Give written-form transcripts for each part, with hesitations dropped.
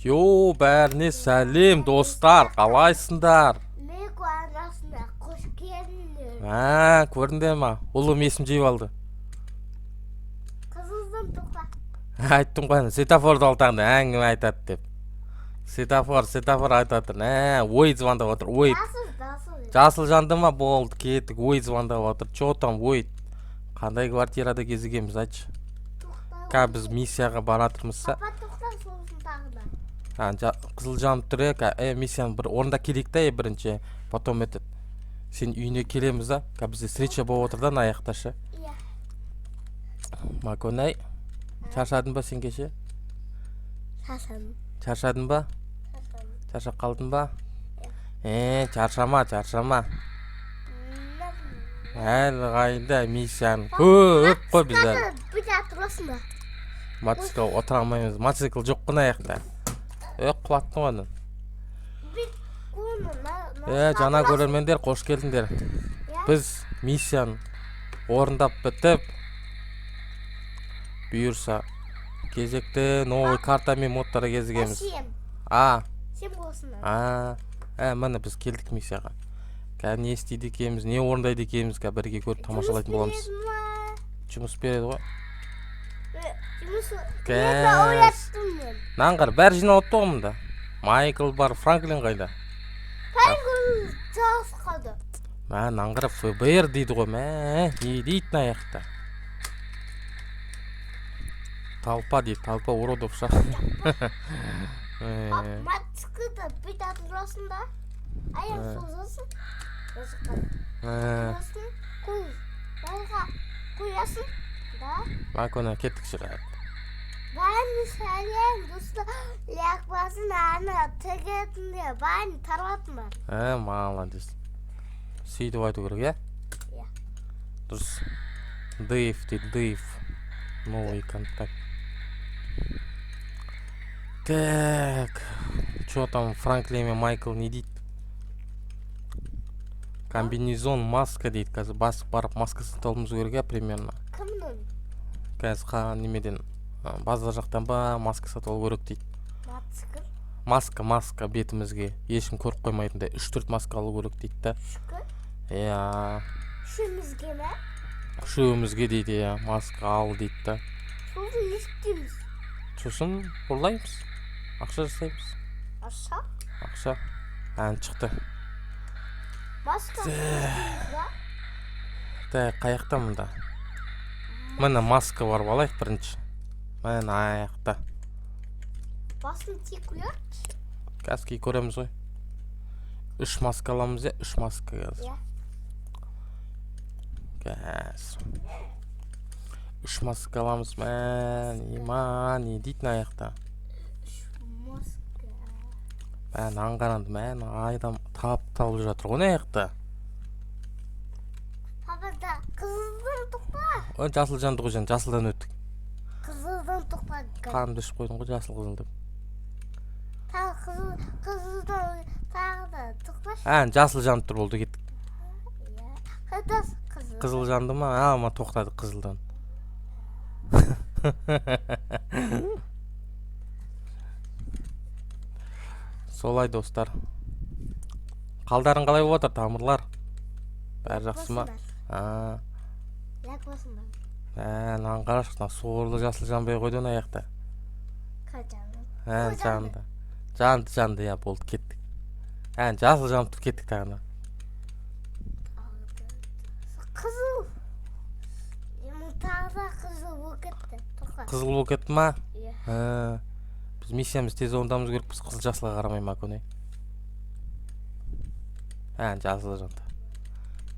Йоу, бәріне сәлем, достар, қалайсыңдар? Лего арасына қош келдіңдер. Ә, көрдіңдер ма? Ұлым есім жиып алды. Қызылдан тоқта. Айттым ғой, ана светофорды алтағында әңгіме айтады деп. Светофор, светофор айтып жатыр. Ә, ой звондап отыр, ой. Жасыл, жасыл. Жасыл жанды ма? Болды, кеттік. Ой звондап отыр. Чё там, ой? Қандай квартирада кезігеміз, айтшы. Тоқта. Қазір біз миссияға баратырмыз. Папа, тоқта, сосын тағы да. А, қызыл жанып тұр, иә, миссияны бір орындап келейік та, бірінші, потом этот сен үйіне келеміз да. Қазір бізде встреча болып отыр да мына жақта ше. Иә. Маконай, шаршадың ба сен кеше? Шашам. Шаршадың ба? Шашам. Шаршап қалдың ба? Е, шаршама, шаршама. Әлі қайда, миссияң көп қой біз әлі. Бір отырасың ба? Мотоцикл отыра алмаймыз, мотоцикл жоқ қой мына жақта. Е, құлаттың ғой аны. Bir оны Е, жаңа көрермендер, қош келдіңдер. Біз миссияны орындап бітіп, бұйырса, кезекті новый карта мен модтарға кезігеміз. Сен. А, Сен болсын. а, ә, міне біз келдік миссияға. Қазір не істейді екенбіз, не орындайды екенбіз, қазір бірге көріп тамашалайтын боламыз. Жұмыс береді ғой. Жұмыс. Кәс. Ойлаттым мен. Мынаны қара, бәрі жиналыпты ғой мында. Майкл бар, Франклин қайда? Франклин жалғыз қалды. Мә, мынаны қара, ФБР дейді ғой, мә, не дейді мына жақта? Толпа дейді, толпа уродов ша. Э, Мотоциклді бүйтіп отырасың да, аяқ созасың, осы э, қоясың, қой, байға қоясың да. Макона, кеттік шығар. Бәріне сәлем, достар, лайк басын, аны тігетіндер, бәрін таратыңдар. Ә, молодец. Сөйтіп айту керек, иә? Иә. Дұрыс. Дэйв дейді, Дэйв. Новый контакт. Так. Чё там, Франклин мен Майкл не дейді? Комбинезон, маска дейді. Қазір басып барып маска сатып алуымыз керек, иә, примерно. Кімнің? Қазір немеден, базар жақтан ба маска сатып алу керек дейді. Мотоцикл? Маска, маска бетімізге. Ешкім көріп қоймайтындай 3-4 маска алу керек дейді да. Шүкір. Иә. Үшеумізге ме? Үшеумізге дейді, иә, маска ал дейді да. Сосын не істейміз? Сосын ұрлаймыз. Ақша жасаймыз. Ақша? Ақша. Ән шықты. Маска істейміз ба? Так, қаяқта мында? Міне маска бар, алайық бірінші. Міне аяқта. Басын тек көрейікші. Қазір кей көреміз ғой. 3 маска аламыз, иә, 3 маска қазір. Иә. Қазір. 3 маска аламыз. Мә, не ма, не дейді мына аяқта? Үш маска. Мә, мынаны қараңды, мә, мына адам тапталып жатыр ғой мына жақта. Папа да, қызылдан тоқта. Ой, жасыл жанды ғой, жан, жасылдан өттік. Қызылдан тоқта. Қанымды ішіп қойдың ғой, жасыл қызыл деп. Тағы қызыл, қызылдан тағы да тоқташы. Ә, жасыл жанып тұр, болды, кеттік. Иә. Қызыл, қызыл. Қызыл жанды ма? А, ма, тоқтадық қызылдан. Солай, достар. Қалдарың қалай болып жатыр, тамырлар? Бәрі жақсы ма? Басыңдар. А. Лайк басыңдар. Ә, мынаны қарашы, мына сорлы жасыл жанбай қойды мына жақта. Қай жанды? Ә, Ой, жанды. жанды. Жанды, жанды, иә, болды, кеттік. Ә, жасыл жанып тұр, кеттік тағы да. Қызыл. Емі тағы да қызыл болып кетті. Тоқта. Қызыл болып кетті ма? Иә. Ә, біз миссиямызды тез орындауымыз керекпіз, қызыл жасылға қарамай ма, көне? Ә, жасыл жанды.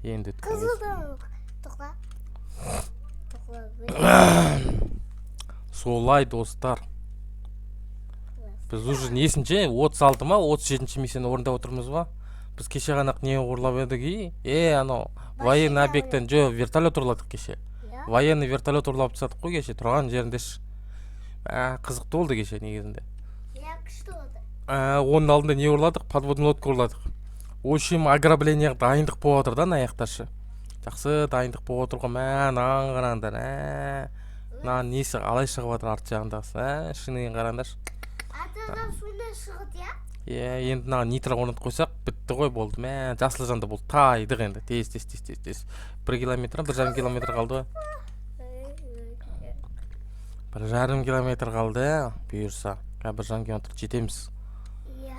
Енді өткен кез. Қызылдан тоқта. Тоқта. Солай, достар. Біз уже несінші, 36 ма, 37-ші миссияны орындап отырмыз ба? Біз кеше ғана не ұрлап едік, и? Е, анау военный объекттен, жо, вертолет ұрладық кеше. Иә. Военный вертолет ұрлап тастадық қой кеше, тұрған жерінде ш. Ә, қызықты болды кеше негізінде. Иә, күшті болды. Ә, оның алдында не ұрладық? Подводный лодка ұрладық. В общем, ограблениеға дайындық болып отыр да мына жақта. Жақсы дайындық болып отыр ғой, мә, мынаған қараңдар, ә. Мынаның несі қалай шығып жатыр арт жағындағысы, ә, шынымен қараңдаршы. Аты Қайтадан судан шығады, иә? Иә, енді мына нитро орнатып қойсақ, бітті ғой, болды. Мә, жасыл жанды болды, тайдық енді. Тез, тез, тез, тез, тез. 1 километр, 1,5 километр қалды ғой. 1,5 километр қалды, иә. Бұйырса, қазір 1,5 километр жетеміз. Иә.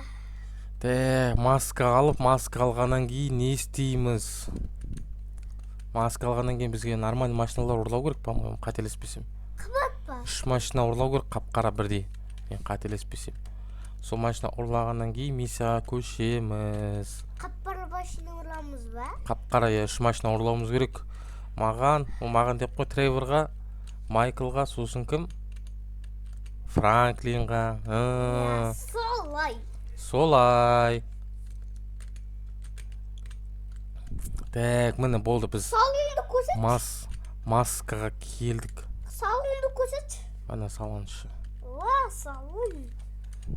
Так, маска алып, маска алғаннан кейін не істейміз? Маска алғаннан кейін бізге нормальный машиналар ұрлау керек, по-моему, қателеспесем. Қымбат па? Үш машина ұрлау керек, қап қара бірдей, мен қателеспесем. Сол машина ұрлағаннан кейін миссияға көшеміз. Қап-қара машина ұрамыз ба? Қап қара, иә, үш машина ұрлауымыз керек. Маған, о, маған деп қой, Треворға, Майклға, сосын кім, Франклинға. Иә, солай. Солай. Так, міне, болды, біз Салонды көрсет. Маскаға келдік. Салонды көрсетші. Ана салоншы. Уа, салон.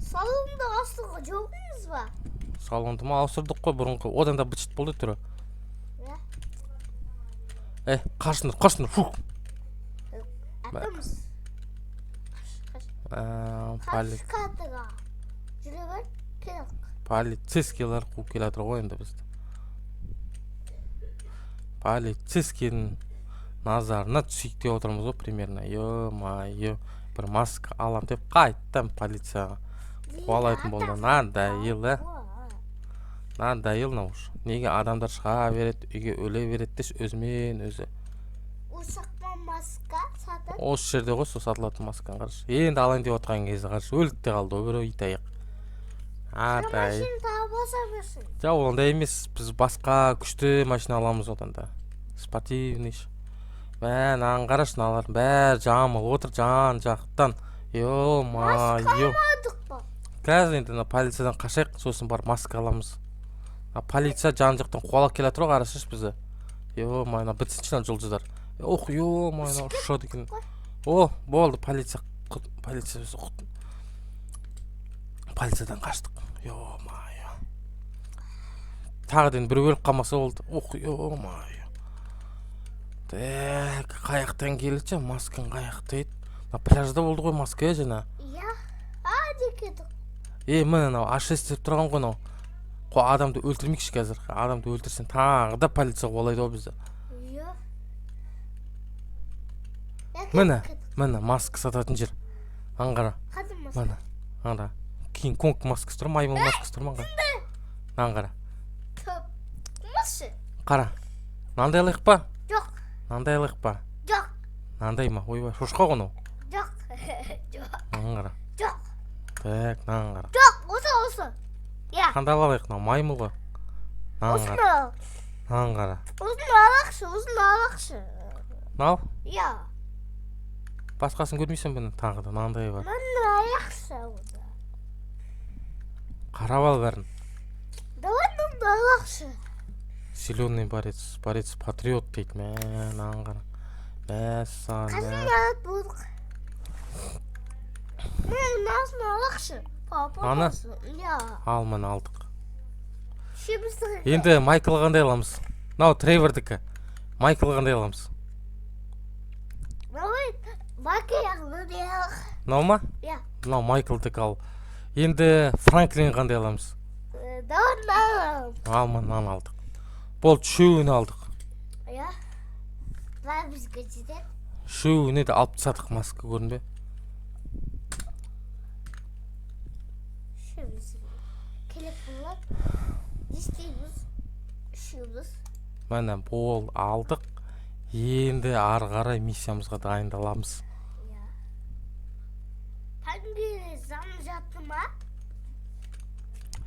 Салонды ауыстыруға жоқпыз ба? Салонды ма, ауыстырдық қой, бұрынғы одан да быт болды түрі. Иә. Е, қашыңдар, қашыңдар, фух. Атамыз. Қаш, қаш. Поли Қаш кадыға. Жүре бер, керек. Полицейскийлер қуып келе жатыр ғой енді бізді. Полицейскийдің назарына түсейік деп отырмыз ғой примерно. Ё-моё, бір маска алам деп қайттан полицияға қуалайтын болды. Надоел, надоел мынау уже. Неге адамдар шыға береді, үйге өле береді деші өзімен өзі. Ұшақпен маска сатып. Осы жерде ғой сол сатылатын масканы, қарашы. Енді алайын деп отқан кезде, қарашы, өліп те қалды ғой біреу, ит аяқ. Атай. Машина тауып алса берсін. Жоқ, ондай емес, біз басқа күшті машина аламыз одан да, спортивный. Мә, мынаны қарашы, мыналардың бәрі жамылып отыр жан жақтан. Маска Ё-моё. алмадық па? Қазір енді мына полициядан қашайық, сосын барып маска аламыз. Мына полиция жан жақтан қуалап келе жатыр ғой, қарасайшы бізді. Ё-моё, мына бітсінші мына жұлдыздар. Ох, ё-моё, мынау ұшады екен. О, болды, полиция, полиция бізді полициядан қаштық. Ё-моё, тағы да енді біреу өліп қалмаса болды. Ох, ё-моё. Так, қаяқтан келді? Маскаң қаяқта еді? Мына пляжда болды ғой маска, иә, жаңа. Иә. А, деп кеттік. Е, міне, мынау А6 деп тұрған ғой мынау. Қо, адамды өлтірмейікші қазір. Адамды өлтірсең, тағы да полиция қуалайды ғой бізді. Иә. Міне, міне, маска сататын жер, аңғара. Қандай маска? Міне, аңғара, Кинг Конг маскасы тұр, маймыл маскасы тұр ма? Аңғара, мынаны қара. Топ. Мысы. Қара, мынандай алайық па? Жоқ. Мынандай алайық па? Жоқ. Мынандай ма? Ойбай, шошқа ғой мынау. Жоқ. Жоқ. Мынаны қара. Жоқ. Так, мынаны қара. Жоқ, осы, осы. Иә. Қандай алайық? Мынау маймыл ғой, мынаны Осыны қара. ал. Мынаны қара. Осыны алақшы, осыны алақшы. Мынау. Иә. Басқасын көрмейсің. Бұны тағы да мынандай бар. Мынаны алақшы оны. Қарап ал бәрін. Давай мынаны алақшы. Зеленый борец, борец патриот дейді. Мә, мынаны қара, мәссаған, Қашан мә. алып болдық? Міне, мынасын алақшы. Папа. Мынаны? Иә. Ал, міне, алдық. Шебізді. Енді Майкл қандай аламыз? Мынау Тревордікі. Майкл қандай аламыз? Давай, баки алып. Мынау ма? Иә. Мынау Майклдікі. Ал енді Франклин қандай аламыз? Давай мынаны аламыз. Ал, мынаны алдық, болды, үшеуін алдық. Иә. Бәрі бізге жетеді. Үшеуіне де алып тастадық маска, көрдің бе? Үшеуміз. Керек болады. Не істейміз? Үшеуміз. Міне, бол, алдық. Енді ары қарай миссиямызға дайындаламыз. Иә. Кәдімгі заң жатты ма?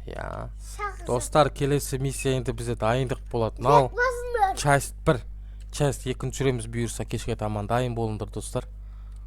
Иә. Шақырса. Достар, келесі миссия енді бізде дайындық болады мынау. Басыңдар. Часть бір, часть екіні түсіреміз, бұйырса, кешке таман. Дайын болыңдар, достар.